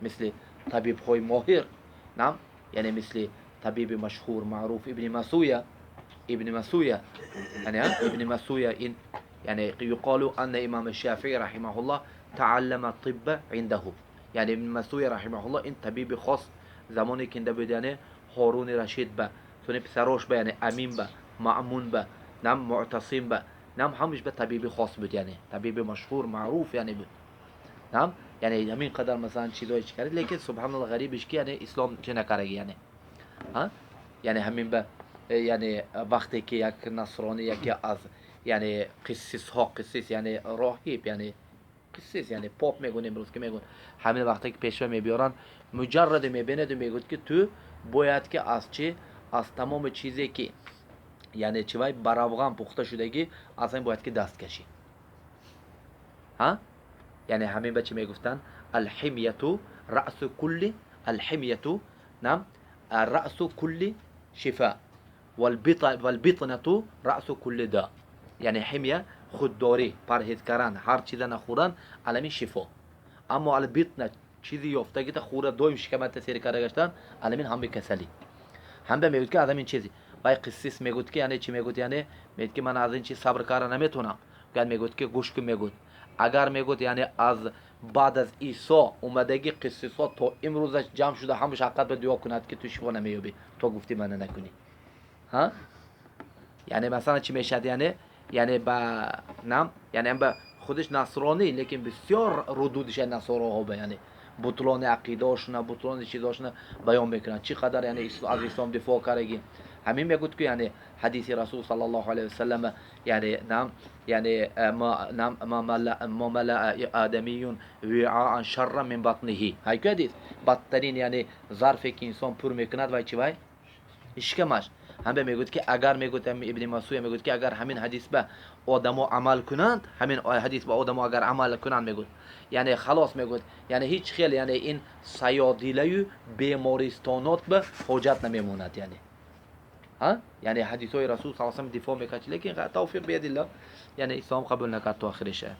Мисли табибҳои моҳир, нам, яъне мисли табиби машҳур, маъруф Ибни Масуя, Ибни Масуя, яъне Ибни Масуя ин, яъне юқолу анна имом Шафии раҳимаҳуллоҳ тааллама тибба индаҳу. Яъне Ибни Масуя раҳимаҳуллоҳ ин табиби хос замоне ки инда буд, яъне Ҳоруни Рашид ба суни писарош ба, яъне Амин ба, Маъмун ба, нам, Муътасим ба, нам, ҳамаш ба табиби хос буд, яъне табиби машҳур, маъруф, яъне буд, нам, яъне ҳамин қадар масалан чизҳое чӣ кард, лекин субҳаналлоҳ, ғарибиш ки яъне ислом чӣ накардаги, яъне ҳа, яъне ҳамин ба, яъне вақте ки як насронӣ, яке аз, яъне қиссисҳо, қиссис яъне роҳиб, яъне қиссис яъне поп мегӯн имрӯз ки мегӯн, ҳамин вақте ки пешва мебиёранд, муҷарраде мебинаду мегӯяд ки ту бояд ки аз чӣ, аз тамоми чизе ки яъне чӣ вай ба равған пухта шудагӣ, аз ҳамин бояд ки даст кашӣ. Ҳа, яъне ҳамин ба чӣ мегуфтанд? Алҳимяту раъсу кулли, алҳимяту нам раъсу кулли шифа валбитнату раъсу кулли да. Яъне ҳимя, худдорӣ, парҳез кардан, ҳар чиза нахӯрдан, алами шифо. Аммо албитна, чизи ёфтагита хӯра, доим шикамата сер карда гаштан, аламин ҳамаи касалӣ. Ҳамба мегӯяд ки аз ҳамин чизи вай қиссис мегӯяд ки яъне чӣ мегӯяд, яъне мегӯяд ки ман аз ин чиз сабр карда наметавонам. Гӯяд, мегӯяд ки гӯш кун, мегӯяд, агар мегӯяд, яъне аз баъд аз Исо омадагӣ қиссисҳо то имрӯзаш ҷамъ шуда, ҳамаш ҳақиқат ба дуо кунад ки ту шифо намеёбӣ, то гуфти мана накунӣ. Ҳа, яъне масалан чӣ мешавад, яъне ба нам, яъне ба худаш насронӣ, лекин бисёр рудудиша насороҳо ба, яъне бутлони ақидаошуна, бутлони чизошуна баён мекунанд, чӣ қадар яъне аз ислом дифоъ кардагӣ. Ҳамин мегӯяд ки яъне ҳадиси Расул саллаллоҳу алайҳи васаллам, яъне нам, яъне нам ма малаа адамиюн виаан шарра мин батниҳи. Ҳайку ҳадис бадтарин, яъне зарфе ки инсон пур мекунад, вай чи, вай шикамаш. Ҳамба мегӯяд ки агар, мегӯяд, Ибни Масуя мегӯяд ки агар ҳамин ҳадис ба одамо амал кунанд, ҳамин ҳадис ба одамо агар амал кунанд, мегӯяд, яъне халос, мегӯяд, яъне ҳеҷ хел, яъне ин саёдилаю бемористонот ба ҳоҷат намемонад. Яъне ҳа, яъне ҳадисҳои Расул саллаллоҳу алайҳи васаллам дифоъ мекард, лекин тавфиқ биядилла, яъне ислом қабул накард то охириша.